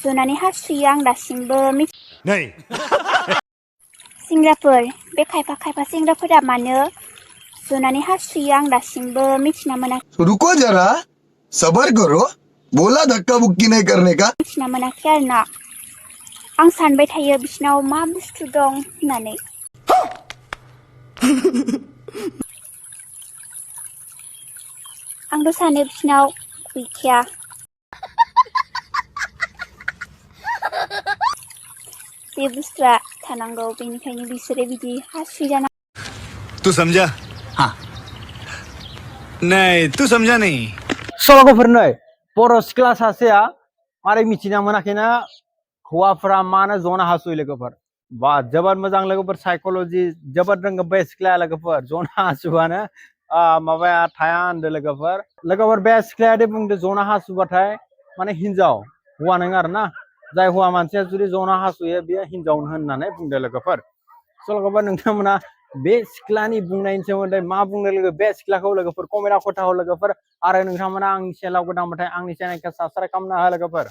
जुनानै हासुयो आं दासिमबो नै सेंग्राफोर बे खायफा खायफा सेंग्राफोरा मानो जुनानै हासुयो आं दासिमबो मिथिना रुको जरा सबर करो बोला धक्का बुक्की नहीं करने का मोनाखै आरोना आं सानबाय थायो बिसिनाव मा बुस्थु दं होननानै आंथ' सानो बिसिनाव गैखाया बे बुस्थुआ थानांगौ बेनिखायनो बिसोरो बिदि हासुयो जानांगौ तू समझा हाँ नहीं तू समझा नहीं सल'फोरनो बर' सिख्ला सासेया मारै मिथिना मोनाखैना हौवाफोरा मानो जना हासुयो लोगोफोर बा जोबोद मोजां लोगोफोर साइकोलॉजी जोबोद रोंगौ बे सिख्लाया लोगोफोर जना हासुबानो माबाया थाया होनदो लोगोफोर बे सिख्लाया बुंदो जना हासुबाथाय माने हिनजाव हौवा नङा आरोना जाय हौवा मानसिया जुदि जना हासुयो बेयो हिनजाव होननानै बुंदो लोगोफोर स' लोगोफोर नोंथांमोना बे सिख्लानि बुंनायनि सोमोन्दै मा बुंनो लोगो बे सिख्लाखौ लोगोफोर कमेन्टआव खोन्थाहर लोगोफोर आरो नोंथांमोना आंनि चेनेलाव गोदानबाथाय आंनि चेनेलखौ साबस्क्राइब खालामना हो लोगोफोर